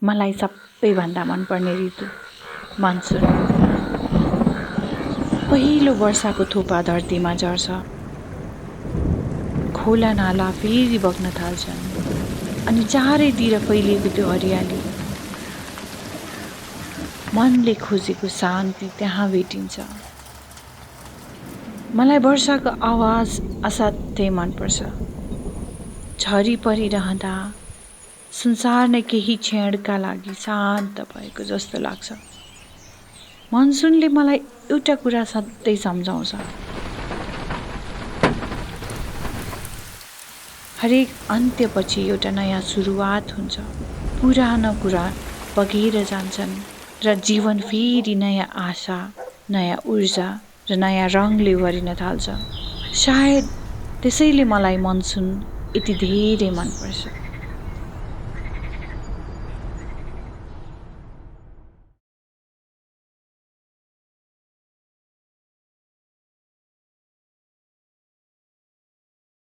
मलाई सबैभन्दा मनपर्ने ऋतु मनसुन। पहिलो वर्षाको थोपा धरतीमा झर्छ, खोला नाला फेरि बग्न थाल्छन् अनि चारैतिर फैलिएको त्यो हरियाली, मनले खोजेको शान्ति त्यहाँ भेटिन्छ। मलाई वर्षाको आवाज असाध्यै मनपर्छ। झरी परिरहँदा संसार नै केही क्षणका लागि शान्त भएको जस्तो लाग्छ। मनसुनले मलाई एउटा कुरा सधैँ सम्झाउँछ, हरेक अन्त्यपछि एउटा नयाँ सुरुवात हुन्छ। पुरानो कुरा बगेर जान्छन् र जीवन फेरि नयाँ आशा, नयाँ ऊर्जा र नयाँ रङले भरिन थाल्छ। सायद त्यसैले मलाई मनसुन यति धेरै मनपर्छ।